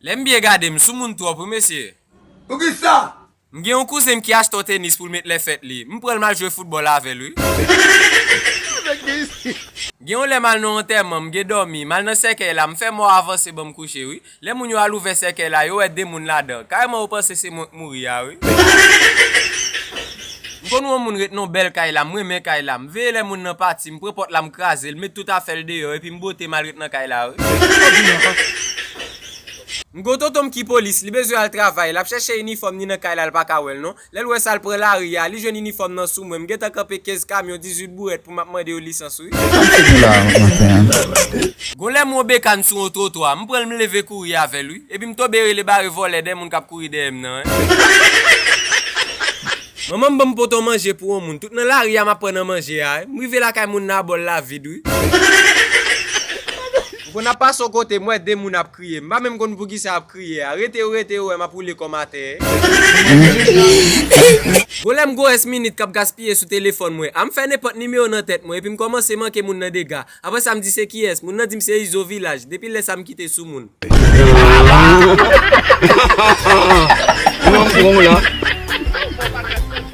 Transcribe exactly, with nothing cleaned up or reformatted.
Lè m byen gade, m sou moun twòp, wi, mesye. Poukisa? M gen yon kouzen m ki achte yon tenis pou l met lè fèt li. M pran l, m al jwe foutbòl avè l, wi. Gen yon lè m al nan yon antèman, m gen dòmi, m al nan sèkèy la, m fè mò avanse ban m kouche, wi. Lè moun yo al ouvè sèkèy la, yo wè de moun ladan. Kareman yo panse se mwen k mouri a, wi. M konn wè yon moun ret nan yon bèl kay la, m renmen kay la. M veye lè moun nan pati, m pran pòt la, m kraze l, m met tout afè l deyò, epi m bote m al ret nan kay la, wi. M gon tonton m ki polis, li bezwen al travay, l ap chèche inifòm ni nan kay la, l pa ka wè l non. Lè l wè sa, l pran lari a, li jwenn inifòm nan sou mwen, m gentan kanpe kenz kamyon, dizuit bourèt pou m ap mande yo lisans, wi. Gon lè m wè yon bekàn sou yon twotwa, m pran l, m leve kouri avè l, wi. Epi m tonbe rele bare vòlè dèyè moun k ap kouri dèyè m nan, wi. Manman m ban m poto manje pou yon moun. Tout nan lari a m ap pran nan manje a, wi. M rive lakay moun nan, bòl la vid, wi. M konn ap pase yon kote, m wè de moun ap kriye. M pa menm konn poukisa y ap kriye a. Rete yo, rete yo, wè m ap woule kò m atè. Gon lè m gon S minit k ap gaspiye sou telefòn mwen. A m fè nenpòt nimewo nan tèt mwen, epi m kòmanse manke moun nan dega. Apre sa, m di se kiyès. Moun nan di m se Izo Vilaj. Depi lè sa, m kite sou moun.